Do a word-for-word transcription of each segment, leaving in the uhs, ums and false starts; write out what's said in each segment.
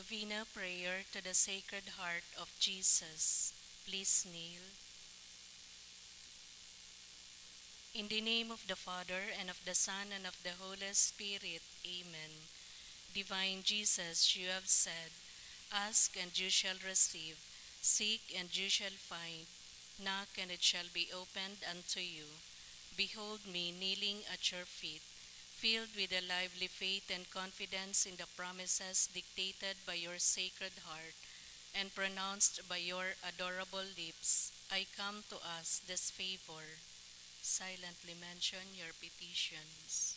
Novena Prayer to the Sacred Heart of Jesus. Please kneel. In the name of the Father, and of the Son, and of the Holy Spirit. Amen. Divine Jesus, you have said, "Ask and you shall receive, seek and you shall find, knock and it shall be opened unto you." Behold me kneeling at your feet, filled with a lively faith and confidence in the promises dictated by your Sacred Heart and pronounced by your adorable lips. I come to ask this favor. Silently mention your petitions.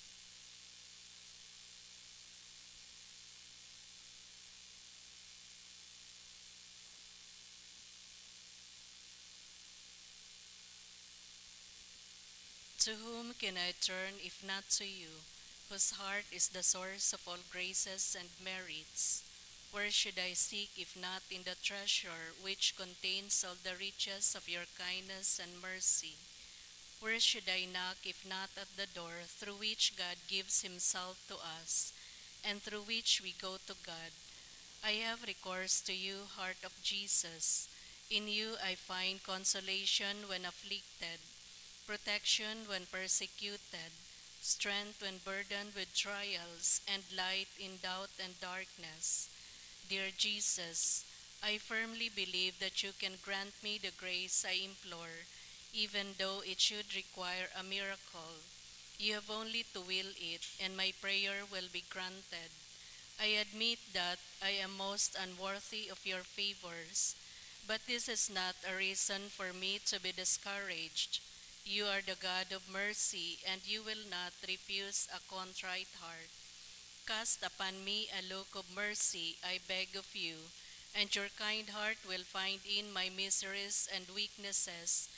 To whom can I turn if not to you, whose heart is the source of all graces and merits? Where should I seek if not in the treasure which contains all the riches of your kindness and mercy? Where should I knock if not at the door through which God gives himself to us, and through which we go to God? I have recourse to you, Heart of Jesus. In you I find consolation when afflicted, protection when persecuted, strength when burdened with trials, and light in doubt and darkness. Dear Jesus, I firmly believe that you can grant me the grace I implore, even though it should require a miracle. You have only to will it, and my prayer will be granted. I admit that I am most unworthy of your favors, but this is not a reason for me to be discouraged. You are the God of mercy, and you will not refuse a contrite heart. Cast upon me a look of mercy, I beg of you, and your kind heart will find in my miseries and weaknesses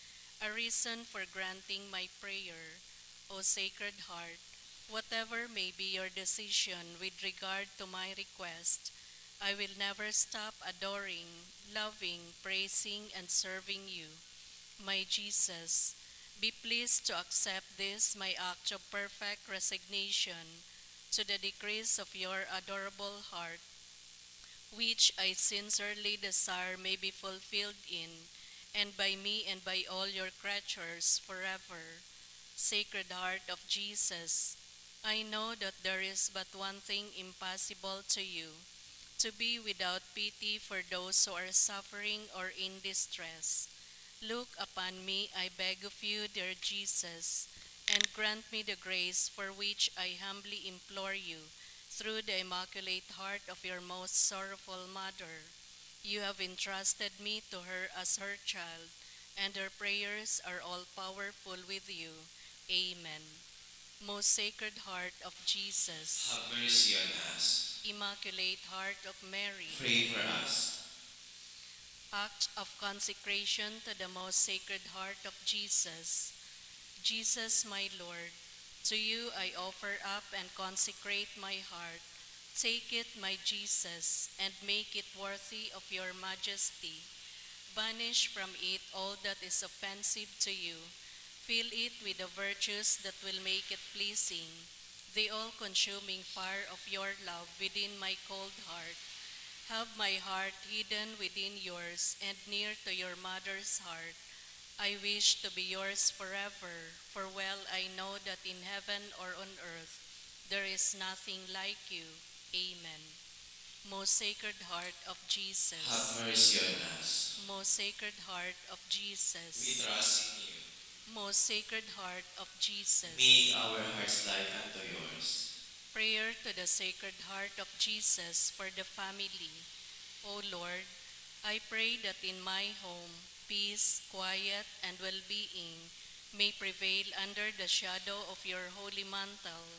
a reason for granting my prayer. O Sacred Heart, whatever may be your decision with regard to my request, I will never stop adoring, loving, praising, and serving you. My Jesus, be pleased to accept this my act of perfect resignation to the decrees of your adorable heart, which I sincerely desire may be fulfilled in and by me and by all your creatures forever. Sacred Heart of Jesus, I know that there is but one thing impossible to you, to be without pity for those who are suffering or in distress. Look upon me, I beg of you, dear Jesus, and grant me the grace for which I humbly implore you through the Immaculate Heart of your most sorrowful Mother. You have entrusted me to her as her child, and her prayers are all powerful with you. Amen. Most Sacred Heart of Jesus, have mercy on us. Immaculate Heart of Mary, pray for us. Act of consecration to the most Sacred Heart of Jesus. Jesus, my Lord, to you I offer up and consecrate my heart. Take it, my Jesus, and make it worthy of your majesty. Banish from it all that is offensive to you. Fill it with the virtues that will make it pleasing, the all-consuming fire of your love within my cold heart. Have my heart hidden within yours and near to your mother's heart. I wish to be yours forever, for well I know that in heaven or on earth there is nothing like you. Amen. Most Sacred Heart of Jesus. Have mercy on us. Most Sacred Heart of Jesus. We trust in you. Most Sacred Heart of Jesus. Make our hearts like unto yours. Prayer to the Sacred Heart of Jesus for the family. O Lord, I pray that in my home, peace, quiet, and well-being may prevail under the shadow of your holy mantle.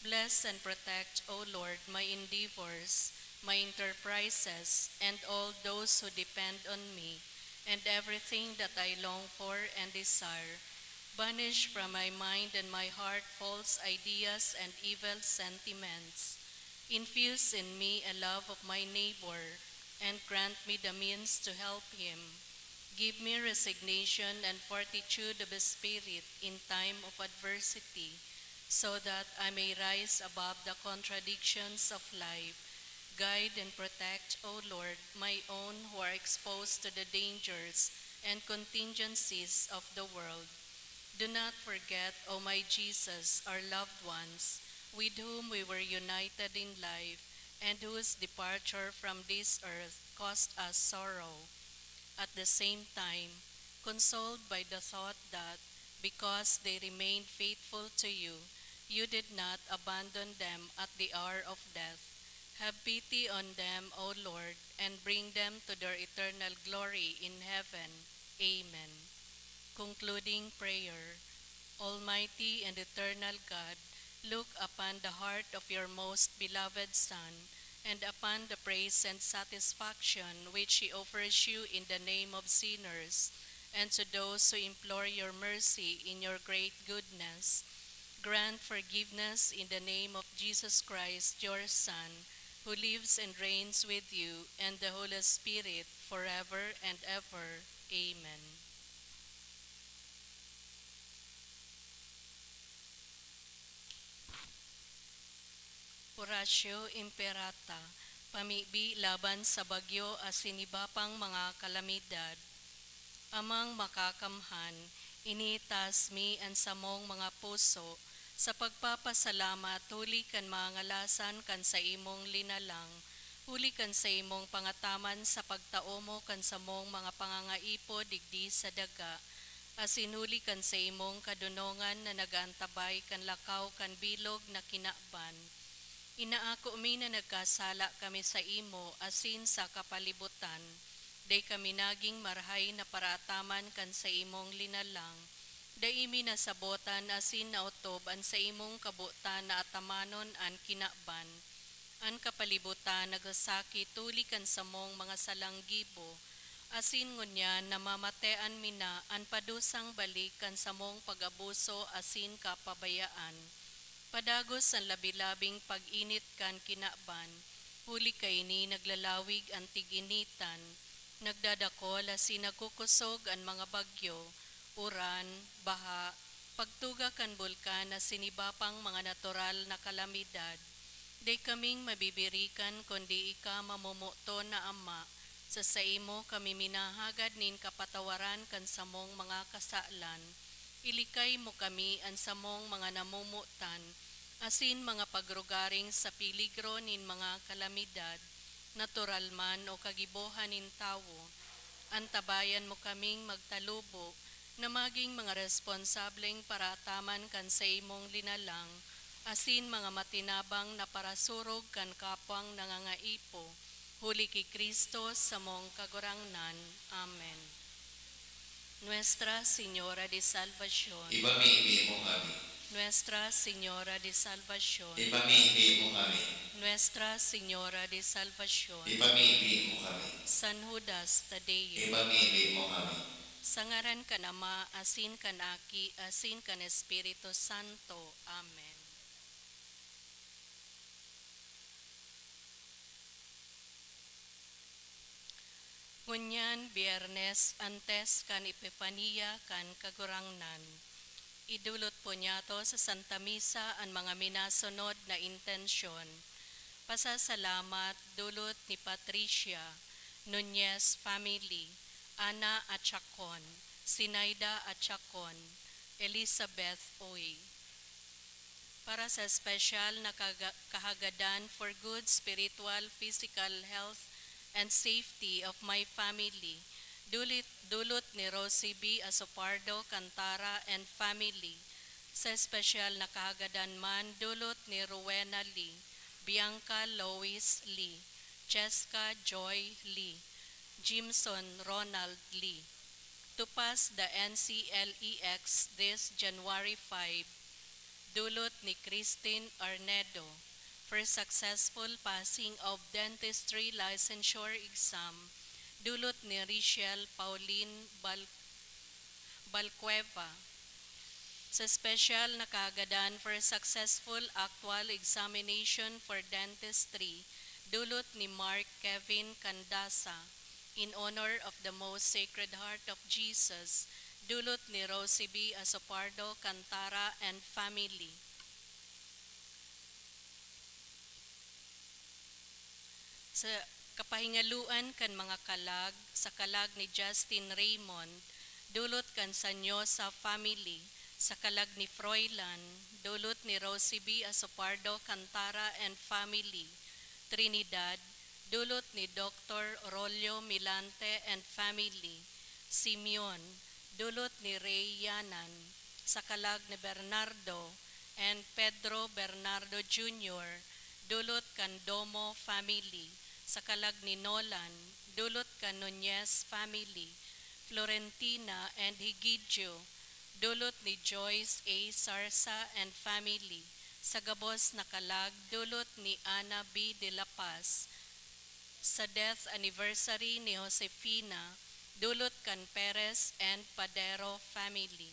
Bless and protect, O Lord, my endeavors, my enterprises, and all those who depend on me, and everything that I long for and desire. Banish from my mind and my heart false ideas and evil sentiments. Infuse in me a love of my neighbor, and grant me the means to help him. Give me resignation and fortitude of spirit in time of adversity, so that I may rise above the contradictions of life, Guide and protect, O Lord, my own who are exposed to the dangers and contingencies of the world. Do not forget, O my Jesus, our loved ones, with whom we were united in life and whose departure from this earth caused us sorrow. At the same time, consoled by the thought that, because they remained faithful to you, you did not abandon them at the hour of death, have pity on them, O Lord, and bring them to their eternal glory in heaven. Amen. Concluding prayer. Almighty and eternal God, look upon the heart of your most beloved Son and upon the praise and satisfaction which he offers you in the name of sinners, and to those who implore your mercy in your great goodness. Grant forgiveness in the name of Jesus Christ, your Son, who lives and reigns with you and the Holy Spirit, forever and ever. Amen. Oratio Imperata, pamibi laban sa bagyo asin iba pang mga kalamidad. Amang Makakamhan, initas mi an samong mga puso sa pagpapasalamat huli kan mga ngalasan kan saimong linalang, huli kan saimong pangataman sa pagtao mo kan samong mga pangangaipo digdi sa daga, asin huli kan saimong kadonongan na nag-aantabay kan lakaw kan bilog na kinaban. Inaako mi na nagkasala kami saimo asin sa kapalibutan. Dai kami nagin marahay na paraataman kan saimong linalang. Dai mi nasabotan asin naotob an saimong kabotan na atamanon an kinaban. An kapalibutan nagsasakit huli kan samong mga salang gibo, asin ngunyan namamatean mi na an padusang balik kan samong pag-abuso asin kapabayaan. Padagos an labi-labing pag-init kan kinaban, huli kaini naglalawig an tig-initan, nagdadakol asin nagkukosog an mga bagyo, uran, baha, pagtuga kan bulkan asin iba pang mga natural na kalamidad. Dai kaming mabibirikan kundi ika, mamomoton na Ama. Sa saimo kami minahagad nin kapatawaran kan samong mga kasalan. Ilikay mo kami, an samong mga namomotan, asin mga pagrugaring sa peligro nin mga kalamidad, natural man o kagibohan nin tawo. Antabayan mo kaming magtalubo na magin mga responsableng paraataman kan saimong linalang, asin mga matinabang na parasurog kan kapwang nangangaipo, huli ki Cristo samong Kagurangnan. Amen. Nuestra Señora de Salvacion. Ipamibi mo kami. Nuestra Señora de Salvacion. Ipamibi mo kami. Nuestra Señora de Salvacion. Ipamibi mo kami. San Judas Tadeo. Ipamibi mo kami. Sa ngaran kan Ama, asin kan Aki, asin kan Espiritu Santo. Amen. Ngunyan, Biyernes, antes kan Epifania kan Kagurangnan, idolot po niyato sa Santa Misa an mga minasunod na intensyon. Pasasalamat, dolot ni Patricia, Nunez family, Ana Achacon, Sinaida Achacon, Elizabeth Uy. Para sa espesyal na kaga-, kahagadan for good spiritual, physical health and safety of my family, dulit, dolot ni Rosie B Asopardo Cantara and family. Sa espesyal na kahagadan man, dolot ni Rowena Lee, Bianca Lois Lee, Cheska Joy Lee, Jimson Ronald Lee. To pass the N C L E X this January five, dolot ni Christine Arnedo. For successful passing of dentistry licensure exam, dolot ni Richelle Pauline Bal-, Balcueva. Sa espesyal na kahagadan for successful actual examination for dentistry, dolot ni Mark Kevin Candasa. In honor of the Most Sacred Heart of Jesus, dolot ni Rosie B Asopardo Cantara and family. Sa kapahingaloan kan mga kalag, sa kalag ni Justin Raymond, dulot kan Sanyosa family, sa kalag ni Froilan, dulot ni Rosie B Asopardo Cantara and family, Trinidad, dulot ni Doctor Rolio Milante and family, Simeon, dulot ni Rey Yanan, sa kalag ni Bernardo and Pedro Bernardo Junior, dulot kan Domo family, sa kalag ni Nolan, dulot kan Nunez family, Florentina and Higidjo, dulot ni Joyce A Sarsa and family, sa gabos na kalag, dulot ni Ana B de la Paz, sa death anniversary ni Josefina, dulot kan Perez and Padero family.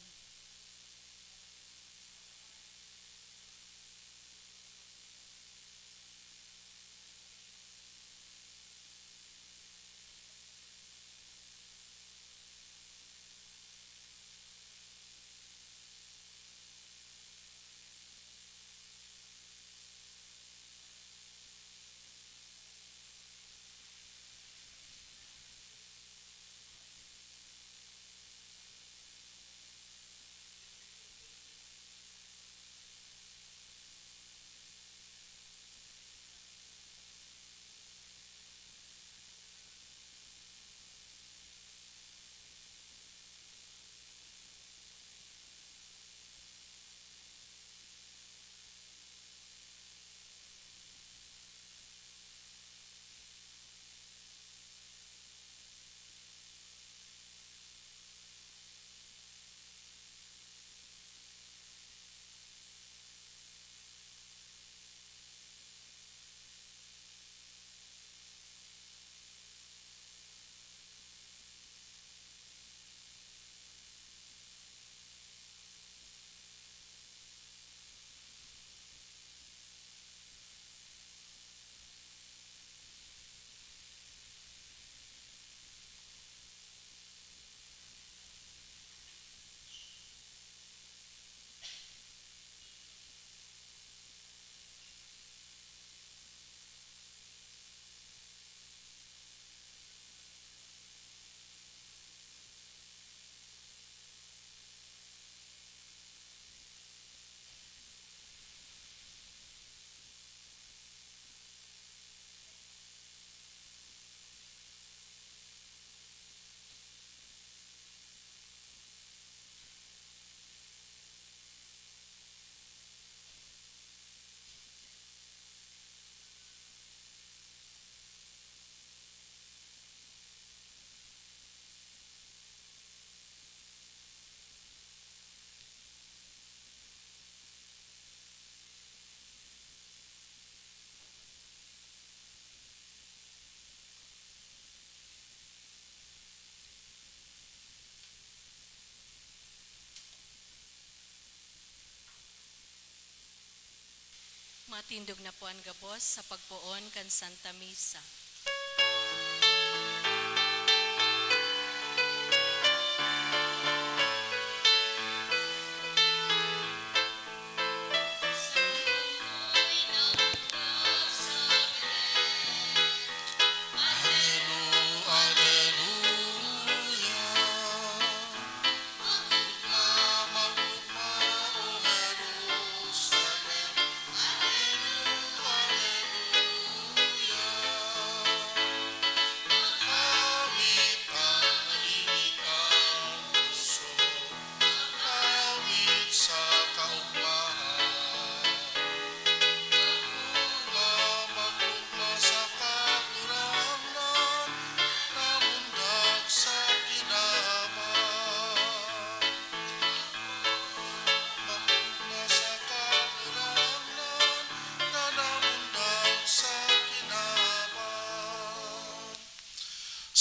Matindog na po an gabos sa pagpoon kan Santa Misa.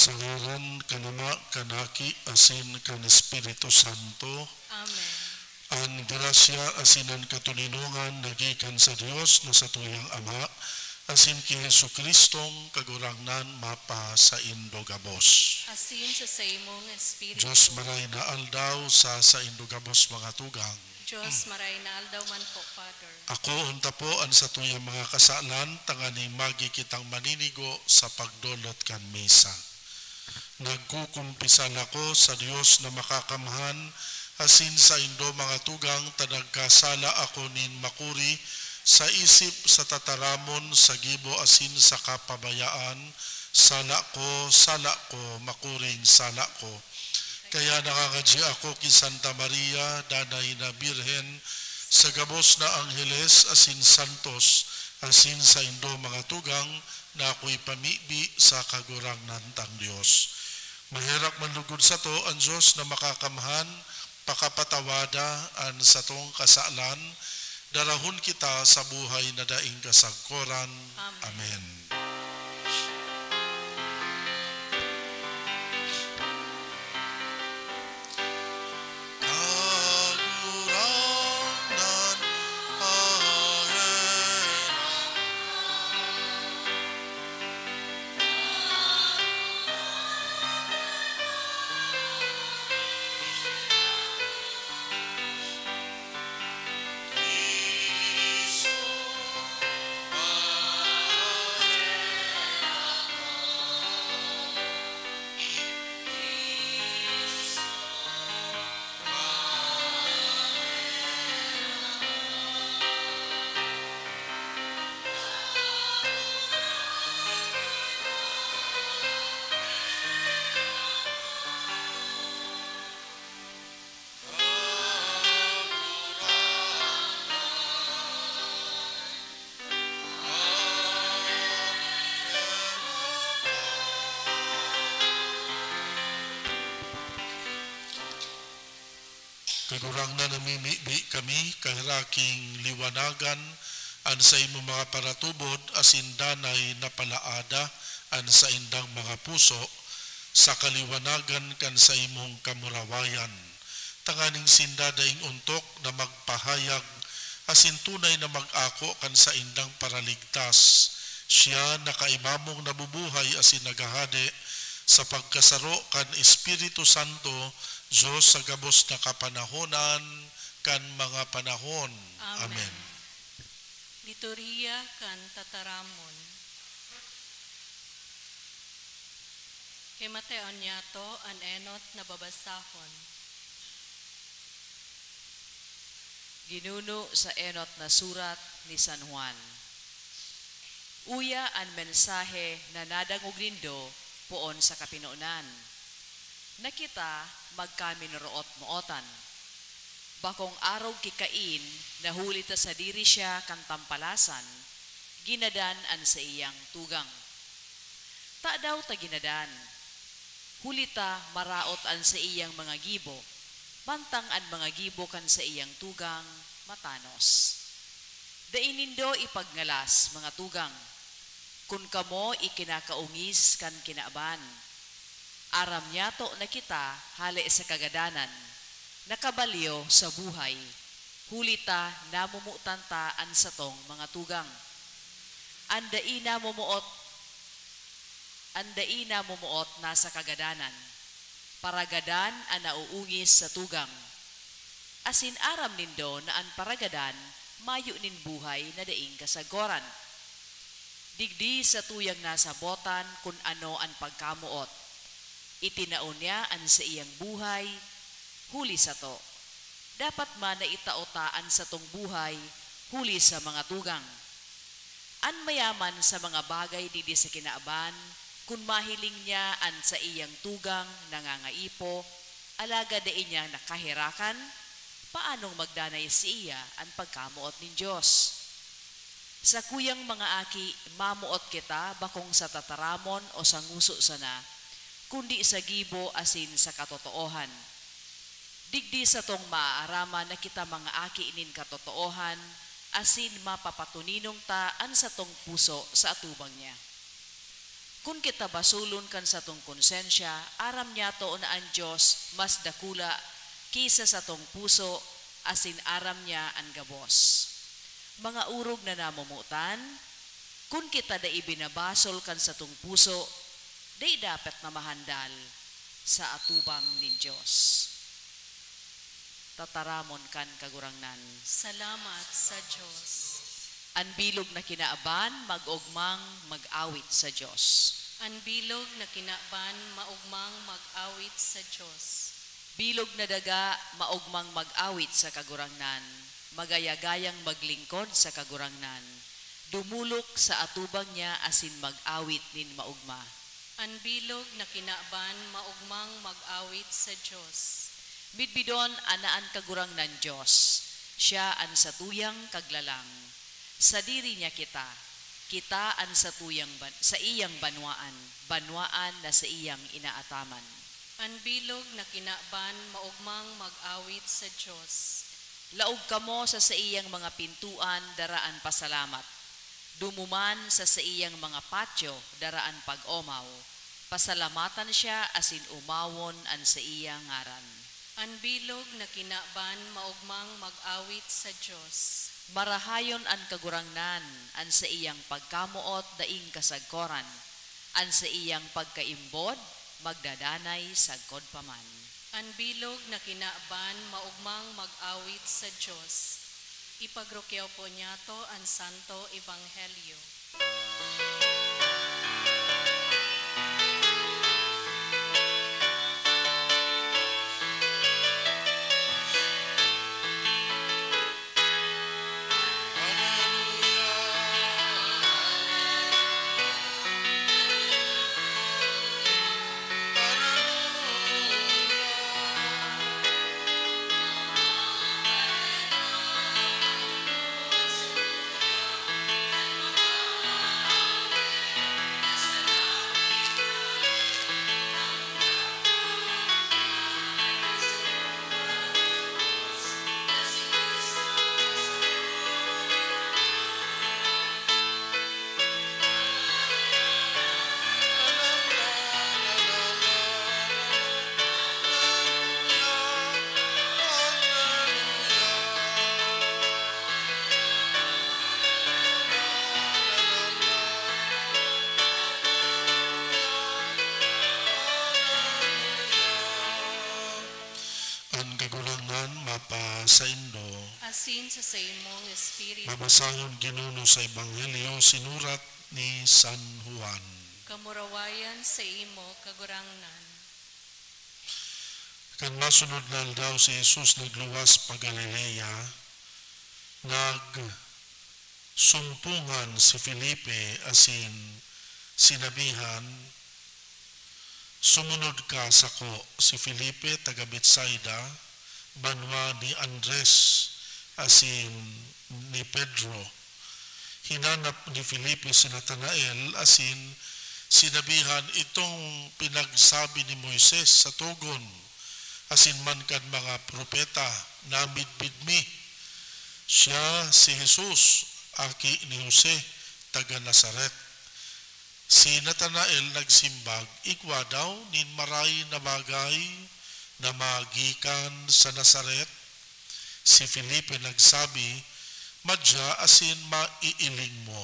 Sa ngaran kan Ama, kan Aki, asin kan Espiritu Santo. Amen. An grasya asin an katoninongan na gikan sa Dios na satuyang Ama, asin ki Jesu-Cristong Kagurangnan mapasaindo gabos. Asin sa saimong espiritu. Dios maray na aldaw sa saindo gabos, mga tugang. Diyos, maray na aldaw man po, Father. Akoon ta po an satuyang mga kasalan, tanganing magi kitang maninigo sa pagdolot kan misa. Nagkukumpisal ako sa Dios na makakamhan, asin saindo mga tugang ta nagkasala ako nin makuri sa isip, sa tataramon, sa gibo asin sa kapabayaan. Sala ko, sala ko, makuring sala ko. Kaya nangangadyi ako ki Santa Maria, Danay na Birhen, sa gabos na angheles asin santos, asin saindo mga tugang na ako'y pamibi sa Kagurangnan tang Dios. Maherak man lugod sato an Dios na makakamhan, pakapatawada an satong kasalan, darahon kita sa buhay na daing kasagkoran. Amen. Amen. Kagurangnan, paherak. Kagurangnan, namimibi kami, kaheraking liwanagan an saimong mga paratubod, asin danay na palaada an saindang mga puso sa kaliwanagan kan saimong kamurawayan, tanganing sinda daing ontok na magpahayag asin tunay na mag-ako kan saindang Paraligtas, siya na kaiba mong nabubuhay asin naghahade sa pagkasaro kan Espiritu Santo, Dios sa gabos na kapanahonan kan mga panahon. Amen. Amen. Liturhiya kan Tataramon. Kay Mateo niyato an enot na babasahon. Ginuno sa enot na surat ni San Juan. Uya an mensahe na nadangog nindo poon sa kapinonan, na kita magkaminoroot-mootan. Bakong arog ki Cain, na huli ta sadiri siya kan tampalasan, ginadan an saiyang tugang. Tadaw ta ginadan? Huli ta maraot an saiyang mga gibo, mantang an mga gibo kan saiyang tugang matanos. Dai nindo ipagngalas, mga tugang, kun kamo ikinakaongis kan kinaban. Aram niyato na kita hale sa kagadanan, nakabalyo sa buhay, huli ta namomotan ta an satong mga tugang. An dai namomoot, an dai namomoot nasa kagadanan. Paragadan an naoongis sa tugang. Asin aram nindo na an paragadan mayo nin buhay na daing kasagkoran. Digdi satuyang nasabotan kun ano an pagkamoot. Itinao niya an saiyang buhay huli sato. Dapat man na itao ta an satong buhay huli sa mga tugang. An mayaman sa mga bagay digdi sa kinaban, kun mahiling niya an saiyang tugang nangangaipo, alagad dai niya nakaherakan, paanong magdanay saiya an pagkamoot nin Dios? Sakuyang mga aki, mamoot kita bakong sa tataramon o sa ngoso sana, kundi sa gibo asin sa katotoohan. Digdi satong maaaraman na kita mga aki nin katotoohan, asin mapapatoninong ta an satong puso sa atubang niya. Kun kita basolon kan satong konsensya, aram niyato na an Dios mas dakula ki sa satong puso, asin aram niya an gabos. Mga orog na namomotan, kun kita dai binabasol kan satong puso, dai dapat na mahandal sa atubang nin Dios. Tataramon kan Kagurangnan. Salamat sa Dios. An bilog na kinaban, mag-ogmang mag-awit sa Dios. An bilog na kinaban, maogmang mag-awit sa Dios. Bilog na daga, maogmang mag-awit sa Kagurangnan. Magaya-gayang maglingkod sa Kagurangnan. Dumolok sa atubang niya asin mag-awit nin maogma. An bilog na kinaban, maogmang mag-awit sa Dios. Bidbidon an, an Kagurangnan Dios, siya an satuyang Kaglalang. Sadiri niya kita, kita an satuyang ban-, saiyang banwaan, banwaan na saiyang inaataman. An bilog na kinaban, maogmang mag-awit sa Dios. Laog kamo sa saiyang mga pintoan, dara an pasalamat. Dumuman sa saiyang mga patyo, dara an pag-omaw. Pasalamatan siya asin omawon an saiyang ngaran. An bilog na kinaban, maogmang mag-awit sa Dios. Marahayon an Kagurangnan, an saiyang pagkamoot daing kasagkoran, an saiyang pagkaimbod magdadanay sagkod pa man. An bilog na kinaban, maogmang mag-awit sa Dios. Ipagrukyaw po niyato an Santo Ebanghelyo. An Kagurangnan mapasaindo. Asin sa saimong espiritu. Babasahon, Ginoo, sa Ebanghelyo sinurat ni San Juan. Kamurawayan sa imo, Kagurangnan. Kan masunod na aldaw, si Jesus nagluwas pa Galilea. Nagsumpongan si Felipe asin sinabihan, "Sumunod ka sako." Si Felipe, taga Betsaida, banwa ni Andres asin ni Pedro. Hinanap ni Felipe si Natanael asin sinabihan, "Itong pinagsabi ni Moises sa togon asin man kan mga propeta, namidbid mi. Siya si Jesus, aki ni Jose, taga Nazaret." Si Natanael nagsimbag, "Igwa daw nin maray na bagay na magikan sa Nazaret?" Si Felipe nagsabi, "Madya asin maiiling mo."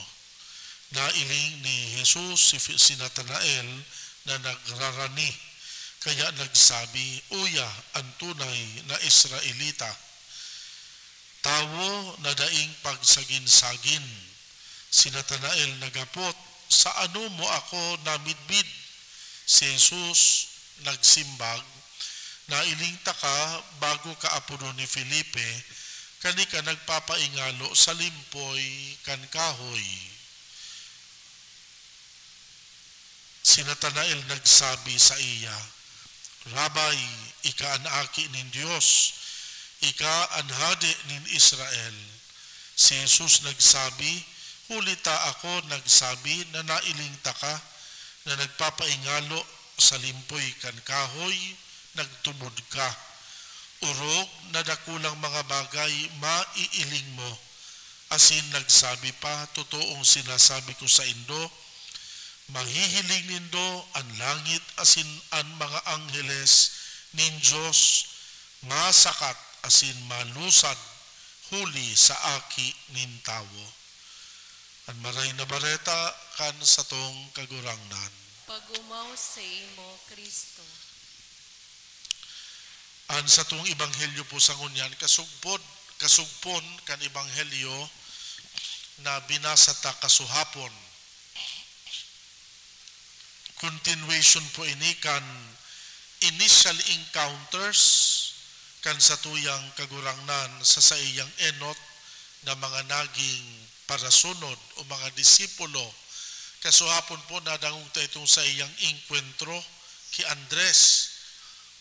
Nailing ni Jesus si Fi-, si Natanael na nagrarani, kaya nagsabi, "Uya an tunay na Israelita, tawo na daing pagsagin-sagin." Si Natanael naghapot, "Sa ano mo ako namidbid?" Si Jesus nagsimbag, "Nailing taka bago ka apodon ni Felipe, kani ka nagpapaingalo sa limpoy kan kahoy." Si Natanael nagsabi saiya, "Rabbi, ika an Aki nin Dios, ika an Hade nin Israel." Si Jesus nagsabi, "Huli ta ako nagsabi na nailing taka na nagpapaingalo sa limpoy kan kahoy, nagtubod ka. Orog na dakulang mga bagay maiiling mo." Asin nagsabi pa, "Totoong sinasabi ko saindo, mahihiling nindo an langit asin an mga angheles nin Dios masakat asin malusad huli sa Aki nin Tawo." An Maray na Bareta kan satong Kagurangnan. Pag-omaw saimo, Cristo. An satong ebanghelyo po sa ngunyan, kasugpod, kasugpon kan ebanghelyo na binasa ta kasuhapon. Continuation po ini kan initial encounters kan satuyang Kagurangnan sa saiyang enot na mga naging parasunod o mga disipulo. Kasuhapon po, nadangog ta itong saiyang engkwentro ki Andres,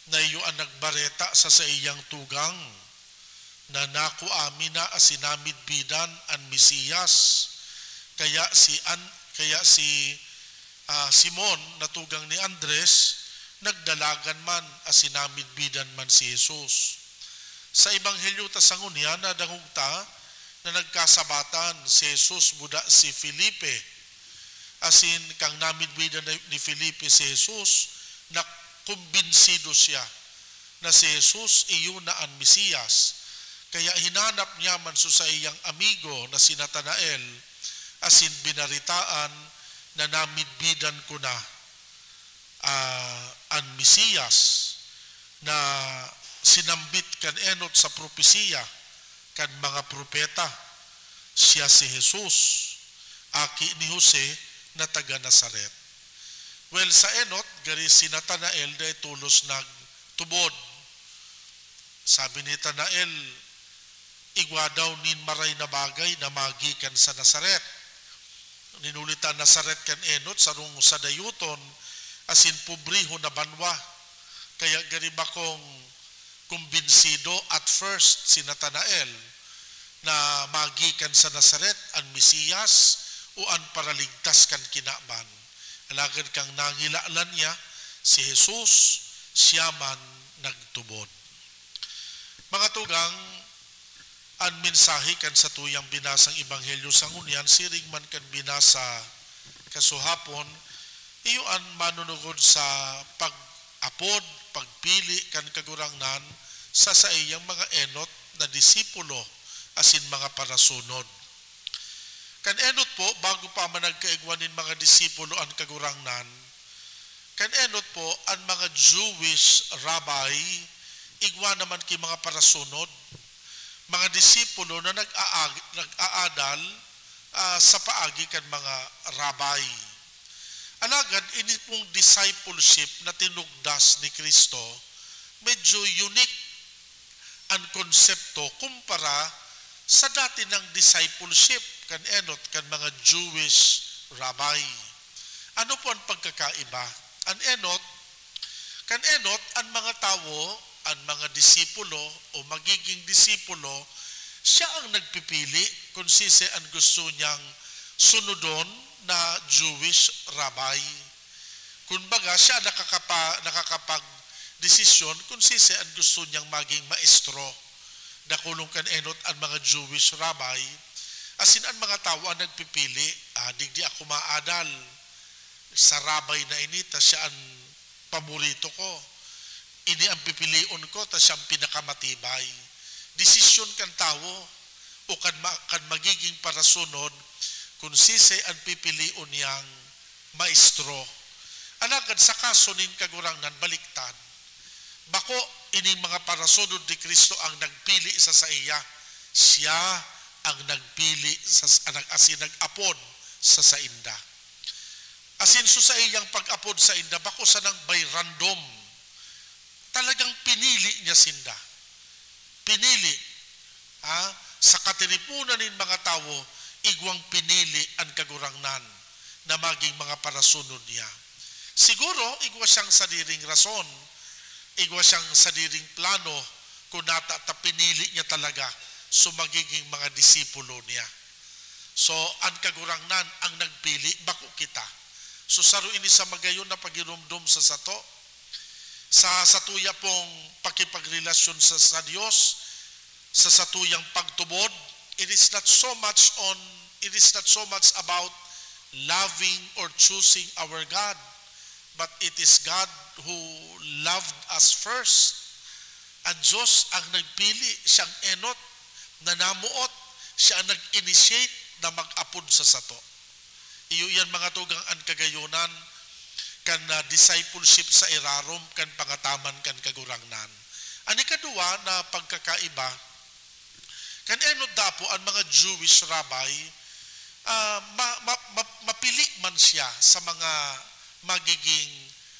na iyo an nagbareta sa saiyang tugang na nakua mi na asin namidbidan an Mesiyas. Kaya si an-, kaya si, ah, Simon na tugang ni Andres nagdalagan man asin namidbidan man si Jesus. Sa ebanghelyo ta sa ngunyan, nadangog ta na nagkasabatan si Jesus buda si Felipe. Asin kan namidbidan ni Felipe si Jesus, nakumbinsido siya na si Jesus iyo na an Mesiyas. Kaya hinanap niya man so saiyang amigo na si Natanael, asin binaretaan na namidbidan ko na, ah, an Mesiyas na sinambit kan enot sa propesiya kan mga propeta. Siya si Jesus, aki ni Jose na taga Nazaret. Well, sa enot, gari si Natanael dai tolos nagtubod. Sabi ni Natanael, igwa daw nin maray na bagay na magikan sa Nazaret. Nin huli ta an Nazaret kan enot, sarong sadayoton asin pobrehon na banwa. Kaya gari bakong kumbinsido at first si Natanael na magikan sa Nazaret an Mesiyas o an Paraligtas kan kinaban. Alagad kan nangilalan niya si Jesus, siya man nagtubod. Mga tugang, an mensahe kan satuyang binasang ebanghelyo sa ngunyan, siring man kan binasa kasuhapon, iyo an manunugod sa pag-apod, pagpili kan Kagurangnan sa saiyang mga enot na disipulo asin mga parasunod. Kan enot po, bago pa man nagkaigwa nin mga disipulo an Kagurangnan, kan enot po, an mga Jewish rabbi, igwa naman ki mga parasunod, mga disipulo na nag-aag-, nag-aadal, ah, sa paagi kan mga rabbi. Alagad, ini pong discipleship na tinugdas ni Cristo, medyo unique an konsepto kumpara sa dati nang discipleship kan enot kan mga Jewish rabbi. Ano po an pagkakaiba? An enot, kan enot, an mga tawo, an mga disipulo o magiging disipulo, siya ang nagpipili kung sisay an gusto niyang sunodon na Jewish rabbi. Kumbaga, siya nakakapa-, nakakapagdesisyon kung sisay an gusto niyang maging maestro. Dakulon kan enot an mga Jewish rabbi, asin an mga tawo an nagpipili, "Ah, digdi ako maadal sa rabbi na ini, ta siya an paborito ko. Ini an pipilion ko, ta siya an pinakamatibay." Desisyon kan tawo o kan ma-, kan magiging parasunod kung sisay an pipilion niyang maestro. Alagad sa kaso nin Kagurangnan, baliktad. Bako ining mga parasunod ni Cristo ang nagpili sa saiya. Siya ang nagpili sa, asin nag-apod sa sainda. Asin so saiyang pag-apod sainda, bako sanang by random. Talagang pinili niya sinda. Pinili, ha? Sa katiriponan nin mga tawo, igwang pinili an Kagurangnan na magin mga parasunod niya. Siguro, igwa siyang sadiring rason, igwa siyang sadiring plano, kun nata ta pinili niya talaga so magiging mga disipulo niya. So, an Kagurangnan ang nagpili, bako kita. So, saro ini sa magayon na pagiromdom sa sato. Sa satuya pong pakipagrelasyon sa, sa Dios, sa satuyang pagtubod, it is not so much on, it is not so much about loving or choosing our God, but it is God who loved us first. An Dios ang nagpili, siya an enot na namoot, siya ang nag-initiate na mag-apod sa sato. Iyo iyan, mga tugang, an kagayonan kan, ah, discipleship sa irarom kan pangataman kan Kagurangnan. An ikaduwa na pagkakaiba, kan enot dapo an mga Jewish rabbi, ah, ma-, ma-, ma-, mapili man siya sa mga magiging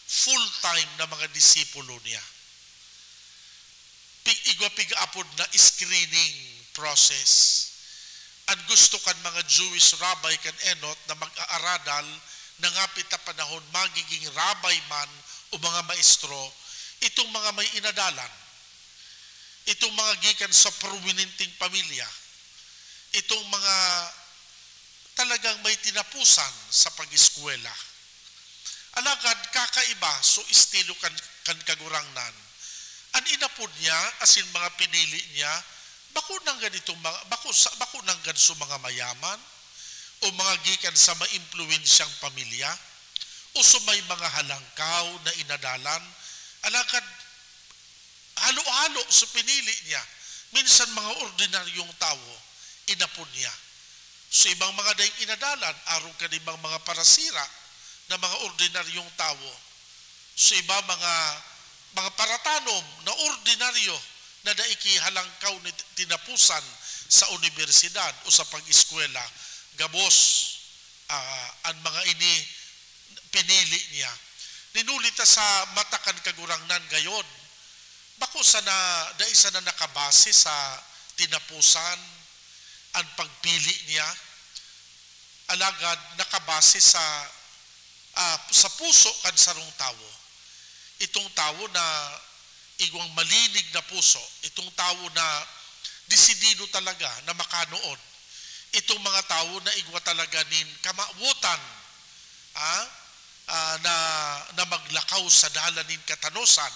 full-time na mga disipulo niya. Pi-, igwa pig-apod na screening process. An gusto kan mga Jewish rabbi kan enot na mag-aaradal na ngapit na panahon magiging rabbi man o mga maestro, itong mga may inadalan, itong mga gikan sa prominenteng pamilya, itong mga talagang may tinapusan sa pag-eskwela. Alagad kakaiba so estilo kan, kan Kagurangnan. An inapod niya, asin mga pinili niya, bako nanggan itong mga, bako sa, bako nanggan so mga mayaman, o mga gikan sa maimpluwensyang pamilya, o so may mga halangkaw na inadalan. Alagad halo-halo so pinili niya. Minsan mga ordinaryong tawo, inapod niya. So ibang mga daing inadalan, arog kan ibang mga parasira na mga ordinaryong tawo. So iba mga, mga paratanom na ordinaryo na dai ki halangkaw ni tinapusan sa unibersidad o sa pag-eskwela, gabos, ah, an mga ini pinili niya. Nin huli ta sa mata kan Kagurangnan gayod, bako sana, dai sana nakabase sa tinapusan an pagpili niya, alagad nakabase sa, ah, sa puso kan sarong tawo. Itong tawo na igwang malinig na puso, itong tawo na desidido talaga na makanood, itong mga tawo na igwa talaga nin kamawotan, ah, ah, na, na maglakaw sa dalan nin katanosan,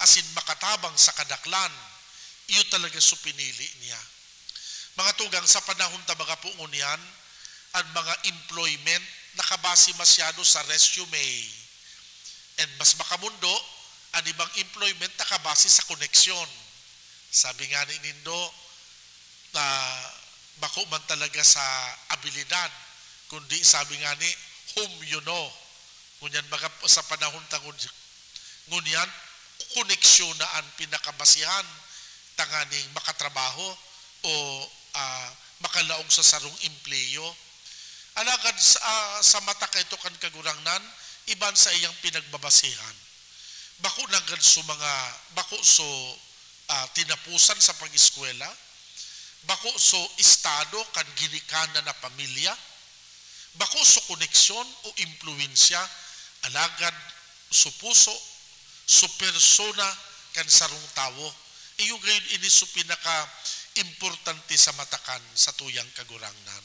asin makatabang sa kadaklan, iyo talaga so pinili niya. Mga tugang, sa panahon ta baga po ngunyan, an mga employment nakabase masyado sa resume. And mas makamundo, an ibang employment nakabase sa koneksyon. Sabi nga ni nindo, na bako man talaga sa abilidad, kundi sabi nga ni, "Whom you know." Ngunyan, baga sa panahon ta ngun-, ngunyan, koneksyon na an pinakabasihan tanganing makatrabaho o, ah, makalaog sa sarong empleyo. Alagad sa, ah, sa mata kaito kan Kagurangnan, iban sa iyang pinagbabasihan. Bako nanggad so mga, bako so, ah, tinapusan sa pag-eskwela, bako so estado kan ginikanan na pamilya, bako so koneksyon o impluwensya, alagad so puso, so persona kan sarong tawo. Iyo gayod ini so pinaka-importante sa mata kan satuyang Kagurangnan.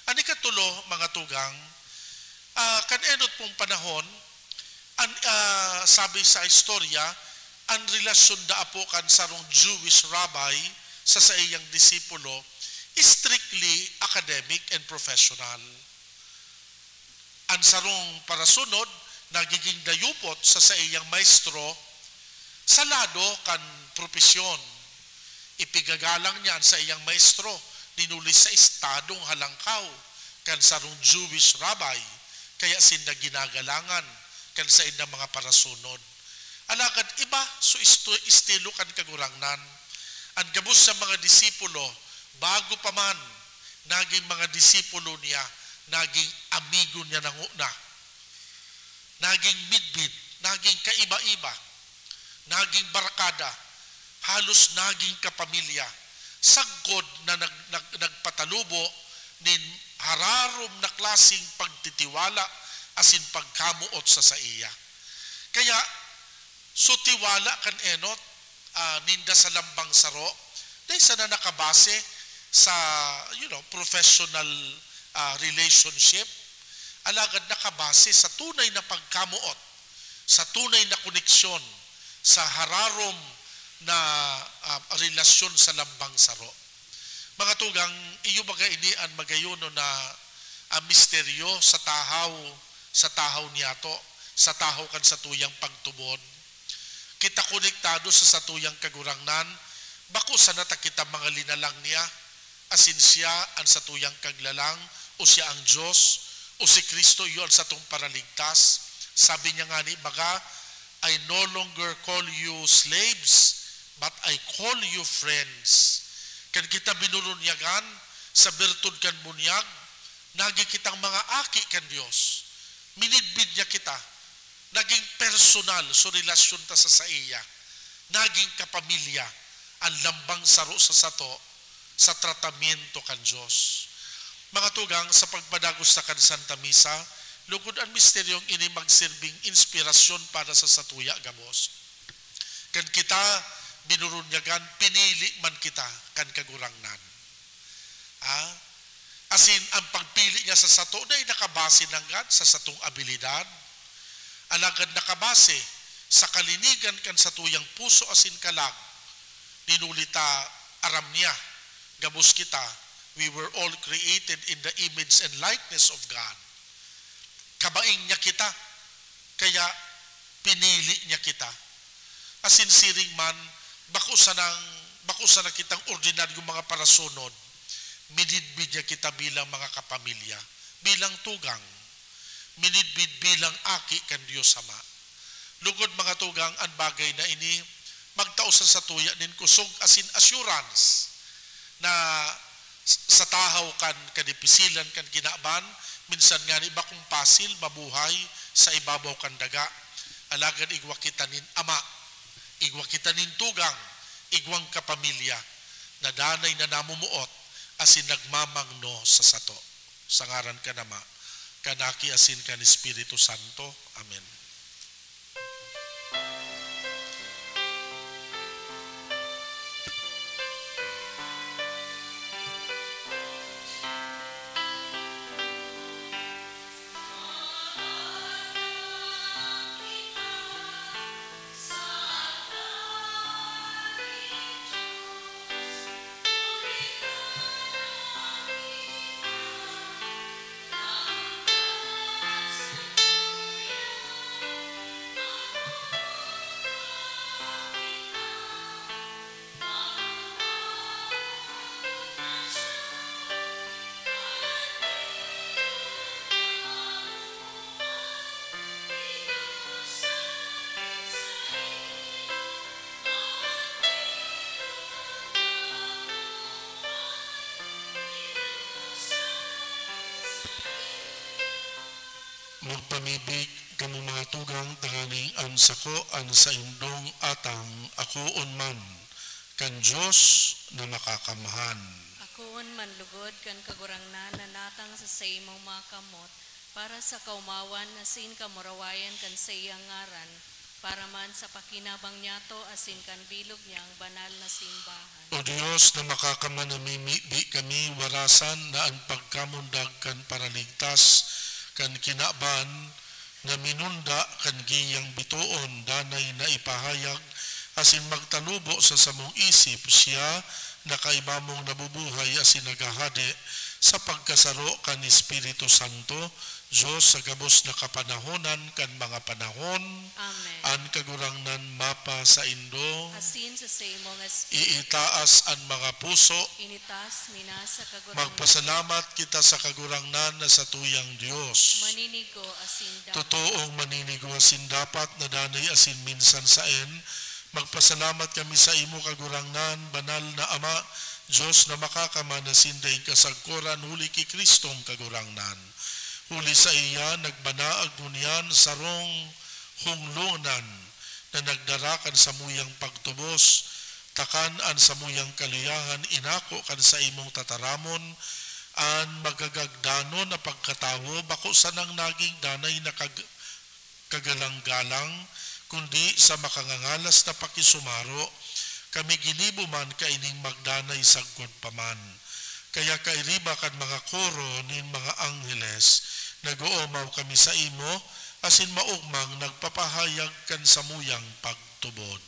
An ikatulo, mga tugang, ah, kan enot pong panahon, an, ah, sabi sa istorya, an relasyon daa po kan sarong Jewish rabbi sa saiyang disipulo, strictly academic and professional. An sarong parasunod nagiging dayupot sa saiyang maestro sa lado kan propesyon. Ipigagalang niya an saiyang maestro, nin huli sa estadong halangkaw kan sarong Jewish rabbi, kaya sinda ginagalangan kan saindang mga parasunod. Alagad iba so isto-, estilo kan Kagurangnan. An gabos sa mga disipulo, bago pa man naging mga disipulo niya, naging amigo niya na ngona. Naging midbid, naging kaiba-iba, naging barkada, halos naging kapamilya, sagkod na nag-, nag-, nagpatalubo nin hararom na klaseng pagtitiwala asin pagkamoot sa saiya. Kaya, so tiwala kan enot, ah, ninda sa lambang saro, dai sana nakabase sa, you know, professional, ah, relationship, alagad nakabase sa tunay na pagkamoot, sa tunay na koneksyon, sa hararom na, ah, relasyon sa lambang saro. Mga tugang, iyo baga ini an magayon na, ah, misteryo sa tahaw, sa tahaw niyato, sa tahaw kan satuyang pagtubod. Kita konektado sa satuyang Kagurangnan, bako sana ta kita mga linalang niya, asin siya an satuyang Kaglalang, o siya an Dios, o si Cristo iyo an satong Paraligtas. Sabi niya ngani, baga, "I no longer call you slaves, But I call you friends. Kan kita binurunyagan sa birtud kan bunyag, nagi kitang mga aki kan Dios. Minidbid niya kita. Naging personal so relasyon ta sa saiya. Naging kapamilya an lambang saro sa sato sa tratamiento kan Dios. Mga tugang, sa pagpadagos ta kan Santa Misa, lugod an misteryong ini magsirbing inspirasyon para sa satuya gabos. Kan kita binurunyagan, pinili man kita kan Kagurangnan. Ah? Asin ang pagpili niya sa sato dai nakabase nanggad sa satong abilidad, alagad nakabase sa kalinigan kan satuyang puso asin kalag. Nin huli ta aram niya, gabos kita, we were all created in the image and likeness of God. Kabaing niya kita, kaya pinili niya kita. Asin siring man, bako sanang, bako sana kitang ordinaryong mga parasunod. Minidbid niya kita bilang mga kapamilya, bilang tugang. Minidbid bilang aki kan Dios Ama. Lugod, mga tugang, an bagay na ini magtao sa satuya nin kusog asin assurance na s-, sa tahaw kan kadipisilan kan kinaban, minsan ngani bakong pasil mabuhay sa ibabaw kan daga. Alagad igwa kita nin ama, igwa kita nin tugang, igwang kapamilya na danay na namumuot asin nagmamangno sa sato. Sa ngaran kan Ama, kan Aki asin kan Espiritu Santo. Amen. Magpamibi kamo, mga tugang, tanganing an sako an saindong atang akoon man kan Dios na Makakamhan. Akoon man lugod kan Kagurangnan na natang sa saimong mga kamot, para sa kaomawan asin kamurawayan kan saiyang ngaran, para man sa pakinabang niyato asin kan bilog niyang banal na simbahan. O Dios na Makakamhan, namimibi kami warasan na an pagkamundag kan Paraligtas kan kinaban na minunda kan giyang bitoon danay na ipahayag asin magtalubo sa samong isip siya na kaiba mong nabubuhay asin naghahade sa pagkasaro kan Espiritu Santo, Dios sa gabos na kapanahonan kan mga panahon. Amen. An Kagurangnan mapasaindo. Asin sa saimong espiritu. Iitaas an mga puso. Initas mi na sa Kagurangnan. Magpasalamat kita sa Kagurangnan na satuyang Dios. Maninigo asin dapat. Totoong maninigo asin dapat na danay asin minsan saen, magpasalamat kami sa imo, Kagurangnan, banal na Ama, Dios na Makakamhan asin daing kasagkoran, huli ki Cristong Kagurangnan. Huli saiya, nagbanaag ngunyan sarong honglonan na nagdara kan samuyang pagtubos, ta kan an samuyang kaliyahan inako kan saimong tataramon, an magagagdanon na pagkatawo bako sanang naging danay na kag-, kagalang-galang, kundi sa makangangalas na pakisumaro, kami ginibo man kaining magdanay sagkod pa man. Kaya kairiba kan mga koro nin mga angheles, nag-oomaw kami saimo, asin maogmang nagpapahayag kan samuyang pagtubod.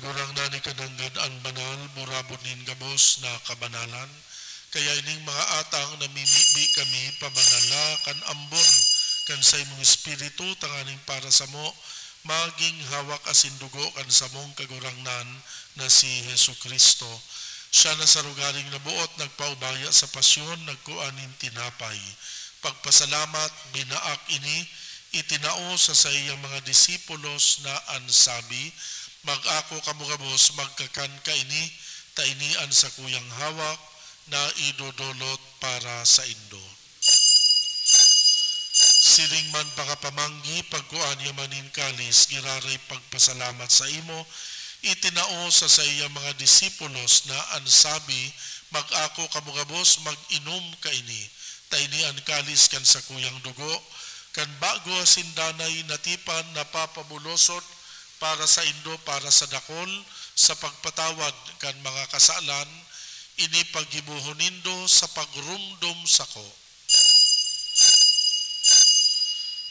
Kagurangnan, ika nanggad an banal, burabod nin gabos na kabanalan. Kaya ining mga atang namimibi kami, pabanala kan ambon kan saimong Espiritu, tanganing para samo magin hawak asin dugo kan samong Kagurangnan na si Jesu-Cristo. Siya na sa rogaring naboot nagpaubaya sa pasyon, nagkua nin tinapay. Pagpasalamat, binaak ini, itinao sa saiyang mga disipulos na an sabi, "Mag-ako kamo gabos, magkakan kaini, ta ini an sakuyang hawak na idodolot para saindo." Siring man pakapamanggi, pagkua niya man nin kalis, giraray pagpasalamat sa imo, itinao sa saiyang mga disipulos na an sabi, "Mag-ako kamo gabos, mag-inom kaini, ta ini an kalis kan sakuyang dugo, kan bago asin danay na tipan na papabulosot para saindo, para sa dakol, sa pagpatawad kan mga kasalan. Ini paggibohon nindo sa pagromdom sako."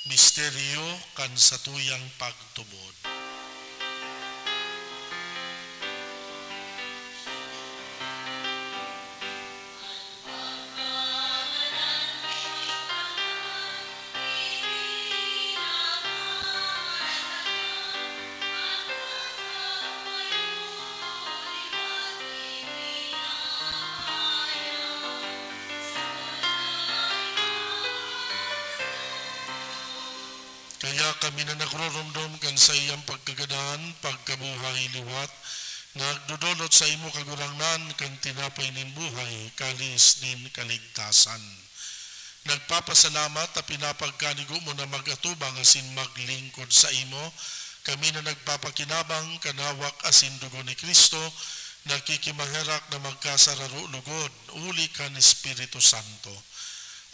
Misteryo kan satuyang pagtubod. Kaya kami na nagroromdom kan saiyang pagkagadan, pagkabuhay liwat, nagdodolot sa imo, Kagurangnan, kan tinapay nin buhay, kalis nin kaligtasan. Nagpapasalamat ta pinapagkanigo mo na mag-atubang asin maglingkod sa imo. Kami na nagpapakinabang kan hawak asin dugo ni Cristo, nakikimaherak na magkasararo lugod, huli kan Espiritu Santo.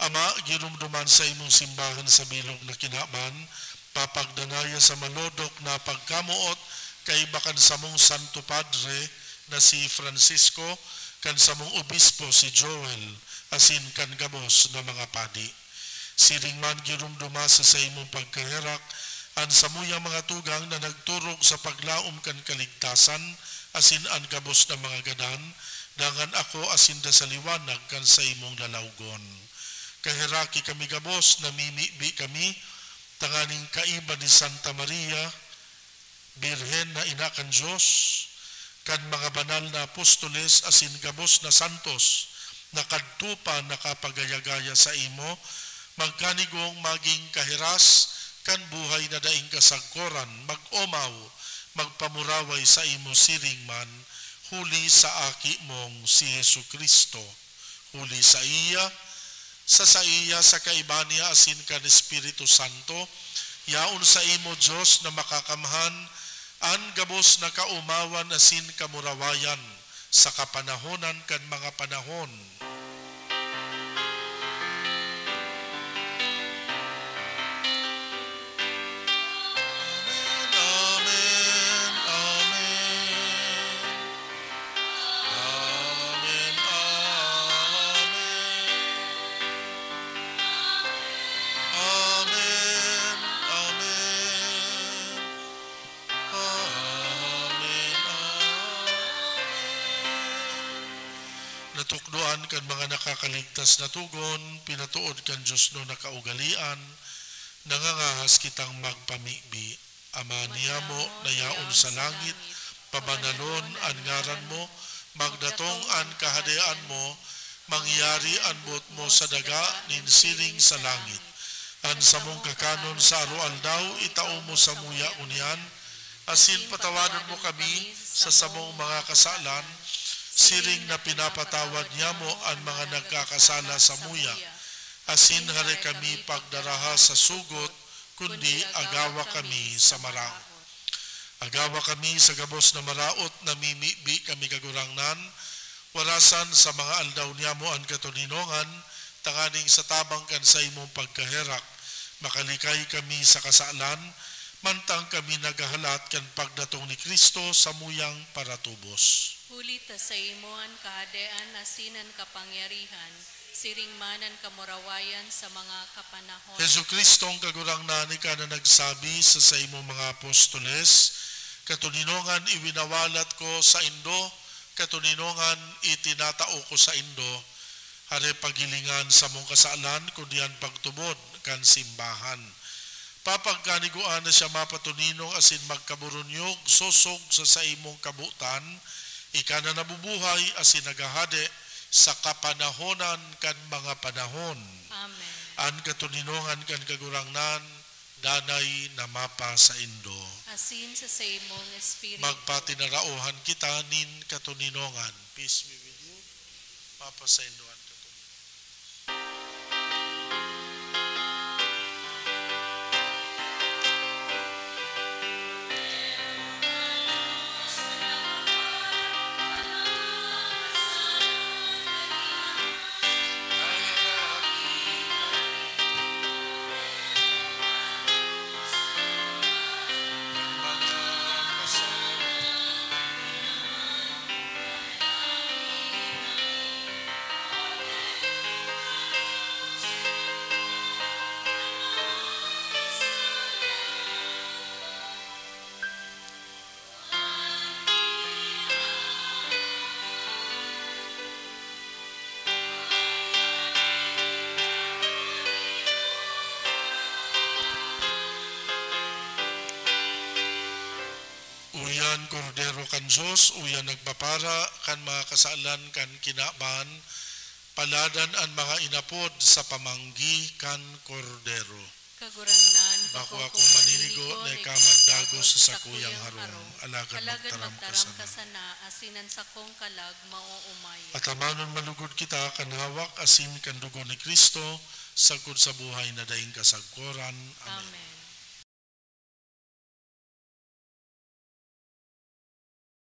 Ama, giromdoman sa imong simbahan sa bilog na kinaban, papagdanaya sa malodok na pagkamoot kaiba kan samong Santo Padre na si Francisco, kan samong obispo si Joel, asin kan gabos na mga padi. Siring man, giromdoma sa saimong pagkaherak an samuyang mga tugang na nagturog sa paglaom kan kaligtasan, asin an gabos na mga gadan, dangan ako asin da sa liwanag kan saimong lalawgon. Kaheraki kami gabos, namimibi kami, tanganing kaiba ni Santa Maria, Birhen na ina kan Dios, kan mga banal na apostoles asin gabos na santos na kadto pa nakapagaya-gaya saimo, magkanigong magin kahiras kan buhay na daing kasagkoran, mag-omaw, magpamuraway saimo siring man, huli sa Aki mong si Jesu-Cristo. Huli saiya, sa saiya, sa kaiba niya asin kan Espiritu Santo, yaon saimo, Dios na makakamhan, an gabos na kaomawan asin kamurawayan sa kapanahonan kan mga panahon. Amen, amen, amen. Amen, amen. Amen, amen. Amen, amen. Natukdoan kan mga nakakaligtas na togon, pinatood kan diosnon na kaugalean, nangangahas kitang magpamibi. Ama niyamo na yaon sa langit, pabanalon an ngaran mo, magdatong an kahadean mo, mangyari an boot mo sa daga nin siring sa langit. An samong kakanon sa aroaldaw, itao mo samuya ngunyan, asin patawadon mo kami sa samong mga kasalan, siring na pinapatawad niyamo an mga nagkakasala samuya. Asin hare kami pagdaraha sa sugot, kundi agawa kami sa maraot. Agawa kami sa gabos na maraot, namimibi kami, Kagurangnan, warasan sa mga aldaw niyamo an katoninongan, tanganing sa tabang kan saimong pagkaherak, makalikay kami sa kasalan, mantang kami naghahalat kan pagdatong ni Cristo samuyang paratubos. Huli ta saimo an kahadean asin an kapangyarihan, siring man an kamurawayan sa mga kapanahon. Jesu-Cristong Kagurangnan, ika na nagsabi sa saimong mga apostoles, Katoninongan iwinawalat ko saindo, katoninongan itinatao ko saindo, hare paghilingan sa mong kasalan, kundi an pagtubod kan simbahan. Papagkanigoan na siya mapatoninong asin magkaburunyog, sosog sa saimong kabotan, ika na nabubuhay asin naghahade sa kapanahonan kan mga panahon. Amen. An katoninongan kan Kagurangnan, danay na mapasaindo. Asin sa saimong espiritu. Magpatinaraohan kita nin katoninongan. Peace be with you. Mapasaindo an katoninongan. Uyan, Kordero kan Dios, uyan nagpapara kan mga kasalan kan kinaban, paladan an mga inapod sa pamanggi kan Kordero. Kagurangnan, bako ako maninigo na ika magdagos sa sakuyang harong, alagad magtaram ka sana, asin an sakong kalag maoomay. Atamanon malugod kita kan hawak asin kan dugo ni Cristo, sagkod sa buhay na daing kasagkoran. Amen. Amen.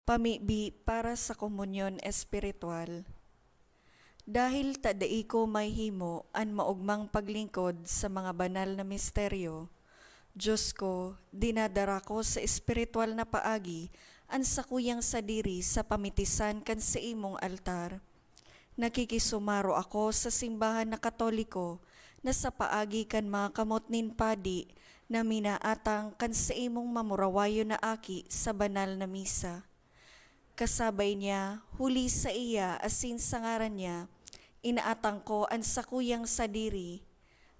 Pamibi para sa komunyon espiritual. Dahil ta dai ko mahihimo an maogmang paglingkod sa mga banal na misteryo, Dios ko, dinadara ko sa espiritual na paagi an sakuyang sadiri sa pamitisan kan saimong altar. Nakikisumaro ako sa simbahan na Katoliko na sa paagi kan mga kamot nin padi na minaatang kan saimong mamurawayon na aki sa banal na misa. Kasabay niya, huli saiya asin sa ngaran niya, inaatang ko an sakuyang sadiri.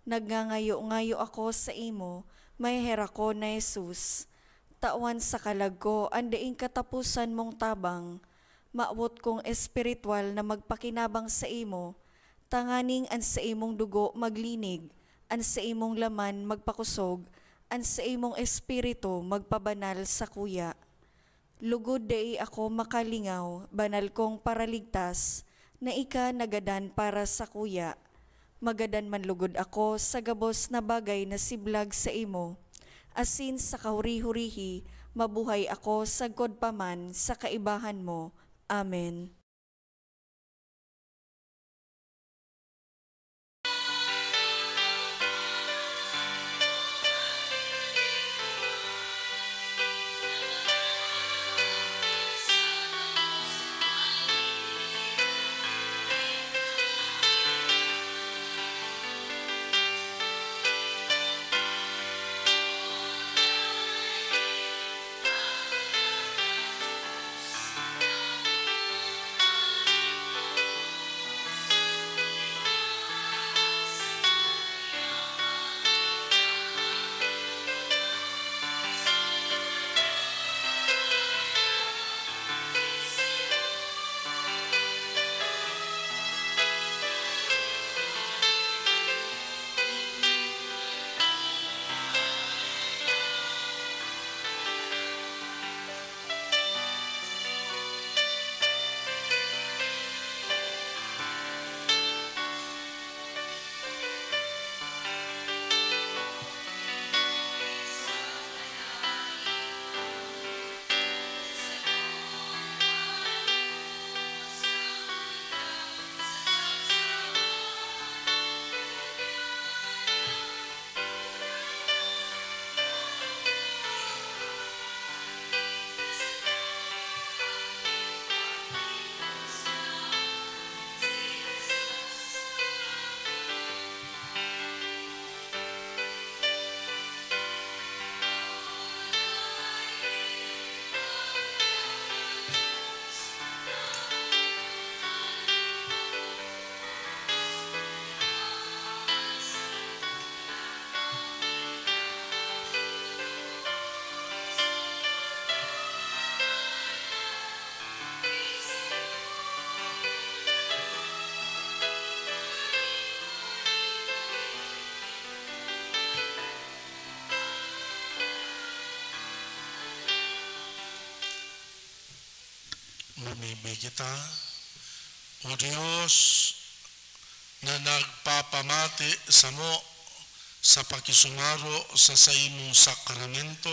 Nagngangayo-ngayo ako saimo, maheherak ko na Jesus. Tawan sa kalag ko an daing kataposan mong tabang. Mawot kong espiritual na magpakinabang saimo, tanganing an saimong dugo maglinig, an saimong laman magpakosog, an saimong espiritu magpabanal sakuya. Lugod dai ako makalingaw, banal kong Paraligtas, na ika nagadan para sakuya. Magadan man lugod ako sa gabos na bagay na siblag saimo, asin sa kahuri-hurihi mabuhay ako sagkod pa man sa kaibahan mo. Amen. Bumibi kita, O Dios, na nagpapamati samo sa pakisumaro sa saimong sakramento,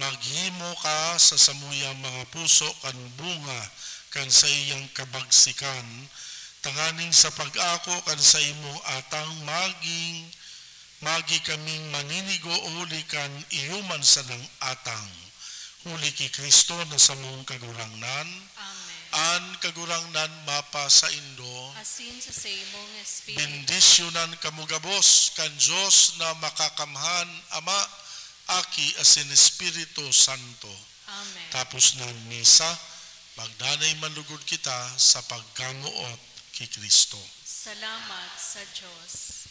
maghimo ka sa samuyang mga puso kan bunga kan saiyang kabagsikan, tanganing sa pag-ako kan saimong atang maging, magi kaming maninigo huli kan iyo man sanang atang. Huli ki Cristo na samong Kagurangnan, Amen. An Kagurangnan mapasaindo. Asin sa saimong espiritu. Bendisyonan kamo gabos kan Dios na makakamhan, Ama, Aki, asin Espiritu Santo. Amen. Tapos na ang misa, magdanay man lugod kita sa pagkamoot ki Cristo. Salamat sa Dios.